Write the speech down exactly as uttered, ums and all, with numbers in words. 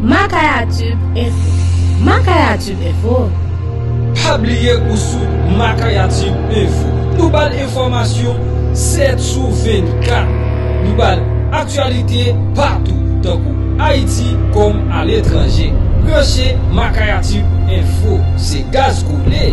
Makaya Tube Info. Makaya Tube Info. Pa bliye ou sou Makaya Tube Info. Nou ba l enfòmasyon sèt sou vennkat. Nou ba l aktyalite patou, tankou Ayiti kòm aletranje. Branche Makaya Tube Info. Se gaz koule.